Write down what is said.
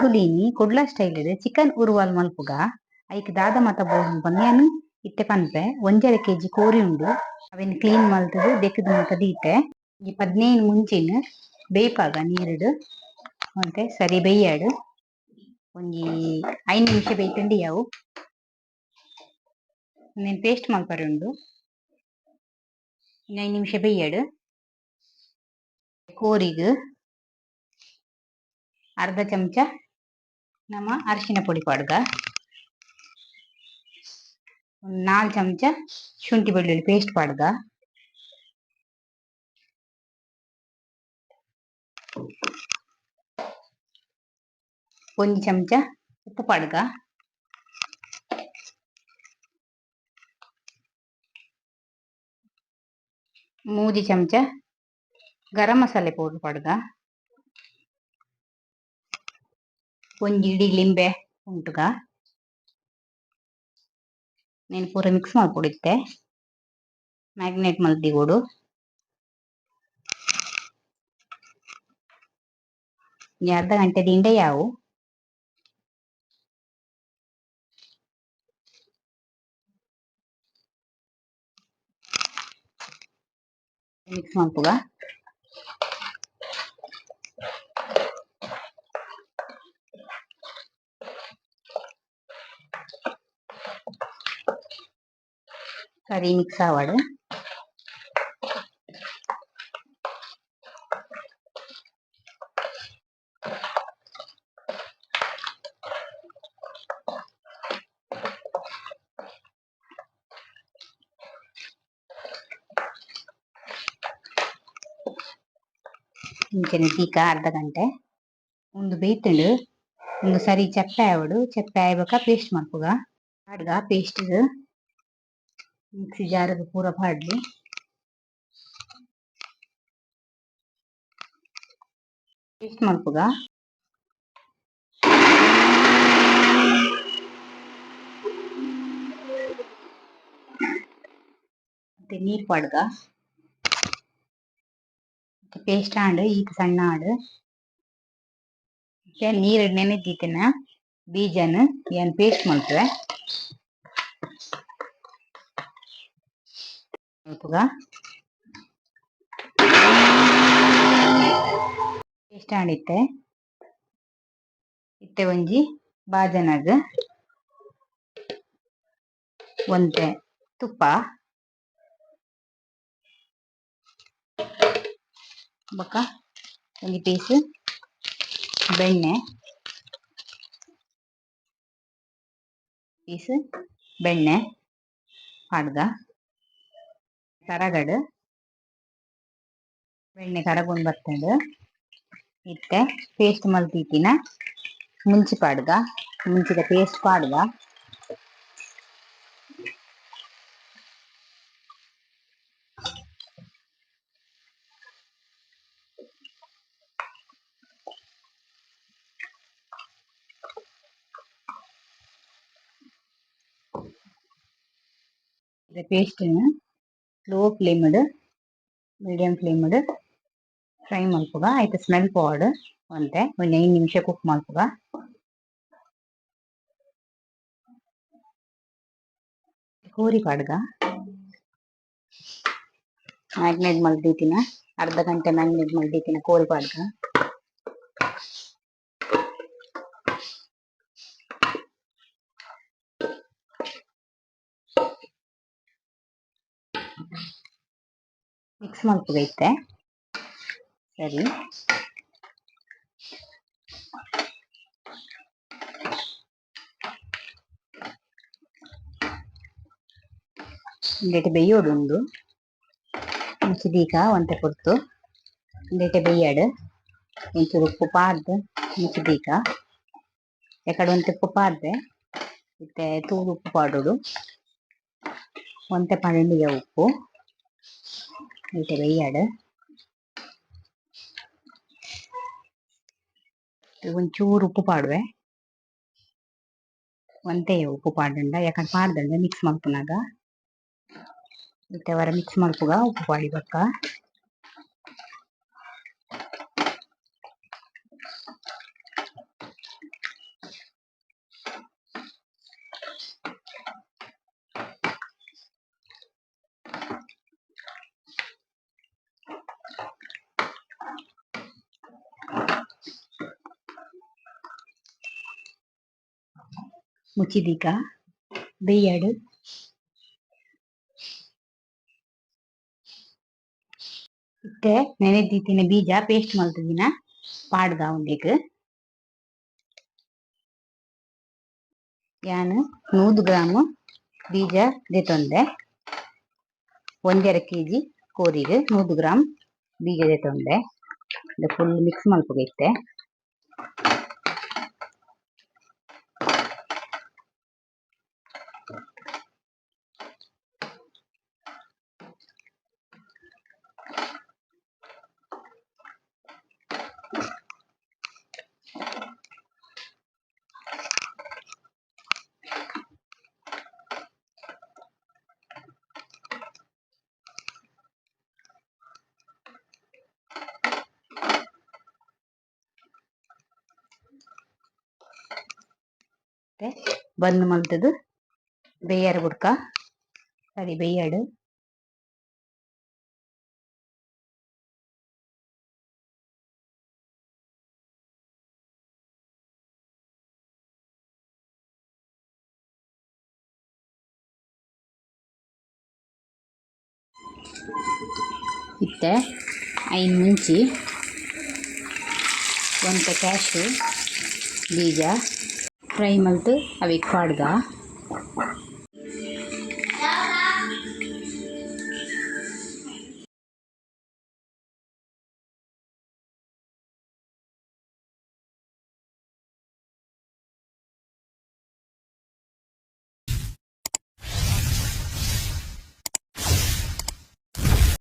ಎಂಕುಲು ಇನಿ ಕುಡ್ಲ ಸ್ಟೈಲ್ ಡ್ ಚಿಕನ್ ಉರುವಾಲ್ ಮಲ್ಪುಗ. ಐಕ್ ದಾದ ಮಾತ ಬೋಡು ಪಂದ್ ಯಾನ್ ಇತ್ತೆ ಪನ್ಪೆ. 1.5 ಕೆಜಿ ಕೋರಿ ಉಂಡು. ಅವೆನ್ ಕ್ಲೀನ್ ಮಲ್ತುದು ದೆಕ್ಕುದು ಮಾತ ದೀತೆ. ಈ 15 ಮುಂಚಿನ್ ಬೇಯಿಪಾಗ ನೀರುಡು ಒಂತೆ ಸರಿ ಬೇಯ್ಯಾಡು. ಒಂಜಿ 5 ನಿಮಿಷ ಬೇಯ್ತುಂಡು ಯಾವು. ಉಂದೆನ್ ಪೇಸ್ಟ್ ಮಲ್ಪರೆ ಉಂಡು. 5 ನಿಮಿಷ ಬೇಯ್ಯಾಡು. ಕೋರಿಗ್ ಅರ್ಧ ಚಮಚ ನಮ ಅರಿಶಿನ ಪೊಡಿ ಪಾಡ್ಗ. 4 ಚಮಚ ಶುಂಠಿ ಬೆಳ್ಳುಳ್ಳಿ ಪೇಸ್ಟ್ ಪಾಡ್ಗ. 1 ಚಮಚ ಉಪ್ಪು ಪಾಡ್ಗ. 3 ಚಮಚ ಗರಂ ಮಸಾಲೆ ಪೌಡರ್ ಪಾಡ್ಗ. ಒಂಜಿ ಇಡೀ ಲಿಂಬೆ ಉಂಟುಗ. ನೆನ್ ಪೂರ ಮಿಕ್ಸ್ ಮಲ್ಪೊಡು ಇತ್ತೆ. ಮ್ಯಾರಿನೇಟ್ ಮಲ್ತ್ ದೀವೊಡು. ಒಂಜಿ ಅರ್ಧ ಗಂಟೆ ದಿಂಡ ಯಾವು. ಮಿಕ್ಸ್ ಮಲ್ಪುಗ. ಸರಿ ಮಿಕ್ಸ್ ಆವಡ್. ಇಂಚನೆ ದೀಕ ಅರ್ಧ ಗಂಟೆ. ಉಂದು ಬೇಯ್ತುಂಡು. ಉಂದು ಸರಿ ಚಪ್ಪೆ ಆವೊಡು. ಚಪ್ಪೆ ಆಯಿ ಬೊಕ ಪೇಸ್ಟ್ ಮಲ್ಪುಗ. ಪಾಡ್ಗ ಪೇಸ್ಟ್ ಮಿಕ್ಸಿ ಜಾರ್ ಗ್ ಪೂರ ಪಾಡ್ಲಿ. ಪೇಸ್ಟ್ ಮಲ್ಪುಗ. ಒಂತೆ ನೀರ್ ಪಾಡ್ಗ. ಪೇಸ್ಟ್ ಆಂಡ್ ಈತ್ ಸಣ್ಣ ಆಂಡ್. ಇತ್ತೆ ನೀರ್ ಡ್ ನೆನೆದಿತ್ತಿನ ಬೀಜನ್ ಯಾನ್ ಪೇಸ್ಟ್ ಮಲ್ಪುವೆ. ಮಲ್ಪುಗ. ಪೇಸ್ಟ್ ಆಂಡ್ ಇತ್ತೆ. ಇತ್ತೆ ಒಂಜಿ ಬಾಜನಗ್ ಒಂತೆ ತುಪ್ಪ ಬೊಕ ಒಂಜಿ ಪೀಸ್ ಬೆಣ್ಣೆ ಪೀಸ್ ಬೆಣ್ಣೆ ಪಾಡ್ಗ. ಕರಗಡ್ ಬೆಣ್ಣೆ ಕರಗೊಂದು ಬತ್ತುಂಡು. ಇತ್ತೆ ಪೇಸ್ಟ್ ಮಲ್ತಿತ್ತಿನ ಮುಂಚಿ ಪಾಡ್ಗ. ಮುಂಚಿದ ಪೇಸ್ಟ್ ಪಾಡ್ಗ. ಪೇಸ್ಟ್ ನ್ ಸ್ಲೋ ಫ್ಲೇಮ್ ಡ್ ಮೀಡಿಯಂ ಫ್ಲೇಮ್ ಡ್ ಫ್ರೈ ಮಲ್ಪುಗ. ಐತ ಸ್ಮೆಲ್ ಪೋವಡ್ ಒಂತೆ ಒಂಜಿ 5 ನಿಮಿಷ ಕುಕ್ ಮಲ್ಪುಗ. ಕೋರಿ ಪಾಡ್ಗ. ಮ್ಯಾರಿನೇಟ್ ಮಲ್ತ್ ಅರ್ಧ ಗಂಟೆ ಮ್ಯಾರಿನೇಟ್ ಮಲ್ತ್ ಕೋರಿ ಪಾಡ್ಗ. ಮಿಕ್ಸ್ ಮಲ್ಪುಗ ಇತ್ತೆ. ಸರಿ. ಉಂದೆಟ್ ಬೇಯೋಡು ಉಂದು. ಮುಂಚಿ ದೀಕ ಒಂತೆ ಪೊರ್ತು. ಉಂದೆಟ್ ಬೇಯ್ಯಡ್. ಒಂಚೂರು ಉಪ್ಪು ಪಾಡ್ದ್ ಮುಚ್ಚಿ ದೀಕ. ಎಕಡೆ ಒಂತೆ ಉಪ್ಪು ಪಾಡ್ದೆ. ಇತ್ತೆ ತೂದು ಉಪ್ಪು ಪಾಡೊಡು. ಒಂತೆ ಪಾಡಂಡಿಗೆ ಉಪ್ಪು. ಇತ್ತೆ ಬೇಯ್ಯಡ್. ಒಂಚೂರು ಉಪ್ಪು ಪಾಡುವೆ. ಒಂತೆ ಉಪ್ಪು ಪಾಡ್ಂಡ ಯಾಕಂದ್ ಪಾಡ್ದಂಡ ಮಿಕ್ಸ್ ಮಲ್ಪುನಗ. ಇತ್ತೆ ಒರ ಮಿಕ್ಸ್ ಮಲ್ಪುಗ ಉಪ್ಪು ಪಾಡಿ ಬೊಕ್ಕ. ಮುಚ್ಚಿ ದೀಕ ಬೇಯಡ್. ಇತ್ತೆ ನೆನೆ ದೀತಿನ ಬೀಜ ಪೇಸ್ಟ್ ಮಲ್ತುದಿನ ಪಾಡ್ದ ಉಂದೆಕ್. ಯಾನ್ 100 ಗ್ರಾಮ್ ಬೀಜ ದೆತೊಂದೆ. 1.5 ಕೆಜಿ ಕೋರಿಗ್ 100 ಗ್ರಾಮ್ ಬೀಜ ದೆತೊಂದೆ. ಫುಲ್ ಮಿಕ್ಸ್ ಮಲ್ಪುಗ ಇತ್ತೆ. ಬಂದ್ ಮಲ್ತುದು ಬೇಯರೆ ಬುಡ್ಕ ಸರಿ ಬೇಯಡ್. ಇತ್ತೆ 5 ಮುಂಚಿ ಒಂತೆ ಕ್ಯಾಶು ಬೀಜ ಫ್ರೈ ಮಲ್ತ್ ಅವೆಕ್ ಪಾಡ್ಗ.